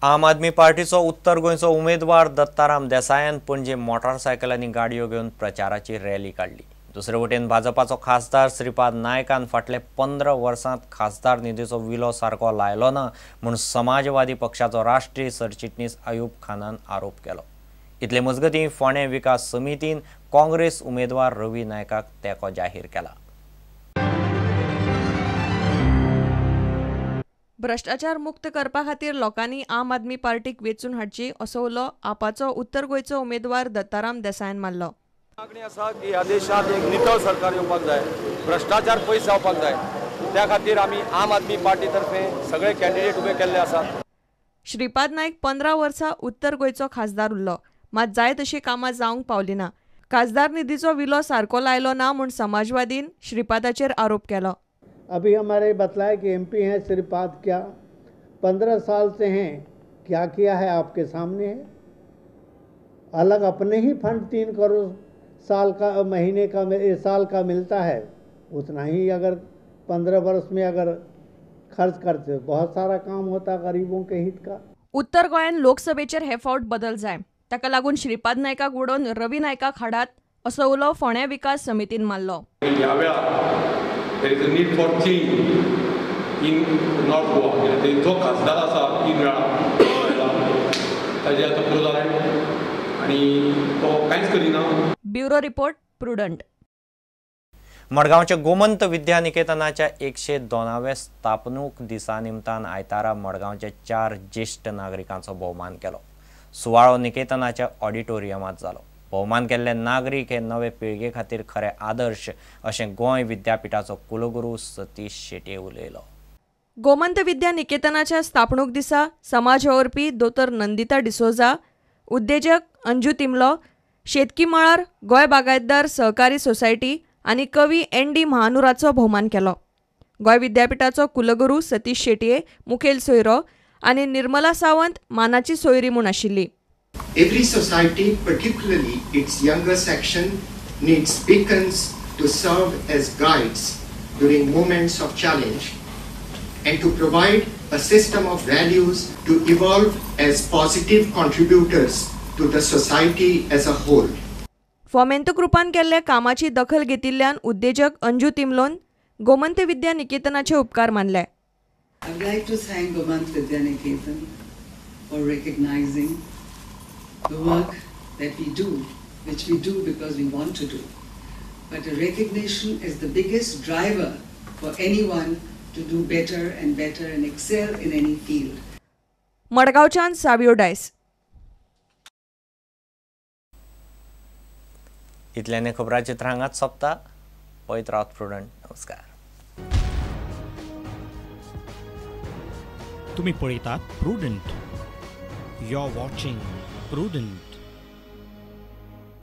आम आदमी पार्टीचो उत्तर गोंयचो उमेदवार दत्ताराम देसायान पणजे मोटारसायकल आनी गाडयो घेवन प्रचाराची रॅली काडली। दुसरे वटेन भाजपाचो खासदार श्रीपाद नायकान फाटले 15 वर्सांत खासदार निधीचो विलो सारको लायलो ना म्हूण समाजवादी पक्षाचो राष्ट्रीय सरचिटणीस अयूब खानान आरोप केलो। इतले मजगतीं फोंडें विकास समितीन काँग्रेस उमेदवार रवी नायकाक तेंको जाहीर केला। भ्रष्टाचार मुक्त करपा खातीर लोकांनी आम आदमी पार्टीक वेंचून हाडची असो उलो आपाचो उत्तर गोंयचो उमेदवार दत्ताराम देसायान मारलो। मागणी आसा की ह्या देशांत एक नितळ सरकार येवपाक जाय, भ्रष्टाचार पयस जावपाक जाय, त्या खातीर आमी आम आदमी पार्टी तर्फे सगळे कॅन्डिडेट उबे केल्ले आसात। श्रीपाद नायक 15 वर्सां उत्तर गोंयचो खासदार उरलो, मात जाय तशी कामां जावंक पावली ना। खासदार निधीचो विलो सारको लायलो ना म्हूण समाजवादीन श्रीपादाचेर आरोप केलो। अभी हमारे बतलाए कि एमपी हैं श्रीपाद, क्या 15 साल से हैं, क्या किया है आपके सामने है। अलग अपने ही फंड 3 करोड़ साल का महीने का साल का मिलता है, उतना ही अगर 15 वर्ष में अगर खर्च करते बहुत सारा काम होता गरीबों के हित का। उत्तर गोंयान लोकसभेचेर हे फावट बदल जाय, ताका लागून श्रीपाद नायकाक उडोवन रवी नायकाक हाडात असो उलो फोंडें विकास समितीन मारलो। ह्या वेळार there is a need for change in North Goa. जो खासदार आसा 3 वेळा ताजे आतां पुरो जालें आनी तो कांयच करिना। Bureau report, Prudent. मडगांवच्या गोमंत विद्या निकेतनाच्या 102व्या स्थापणूक दिसा निमतान आयतारा मडगांवच्या 4 ज्येश्ठ नागरिकांचो भोवमान केलो। सुवाळो निकेतनाच्या ऑडिटोरियमांत जालो। भोवमान केल्ले नागरीक हे नवे पिळगे खातीर खरे आदर्श अशें गोंय विद्यापीठाचो कुलगुरू सतीश शेट्ये उलयलो। गोमंत विद्या निकेतनाच्या स्थापणूक दिसा समाज वावुरपी दोतोर नंदिता डिसोजा, उद्देजक अंजू तिमलो, शेतकी मळार गोंय बागायतदार सहकारी सोसायटी आनी कवी एन.डी. महानुराचो भोवमान केलो। गोंय विद्यापीठाचो कुलगुरू सतीश शेट्ये मुखेल सोयरो आनी निर्मला सावंत मानाची सोयरी म्हूण आशिल्ली। Every society, particularly its younger section, needs beacons to serve as guides during moments of challenge and to provide a system of values to evolve as positive contributors to the society as a whole. Fomento ग्रुपान केल्ल्या कामाची दखल घेतिल्ल्यान उद्देजक अंजू तिमलोन गोमंत विद्या निकेतनाचे उपकार मानले। I would like to thank Gomant Vidya Niketan for recognizing the work that we do, which we do because we want to do. But a recognition is the biggest driver for anyone to do better and better and excel in any field. मडगांवच्यान Savio Dias. इतल्याने खबराचित्र हांगाच सोंपता। पळयत रावत prudent. नमस्कार। तुम्ही पळयतात Prudent. You are watching Prudent.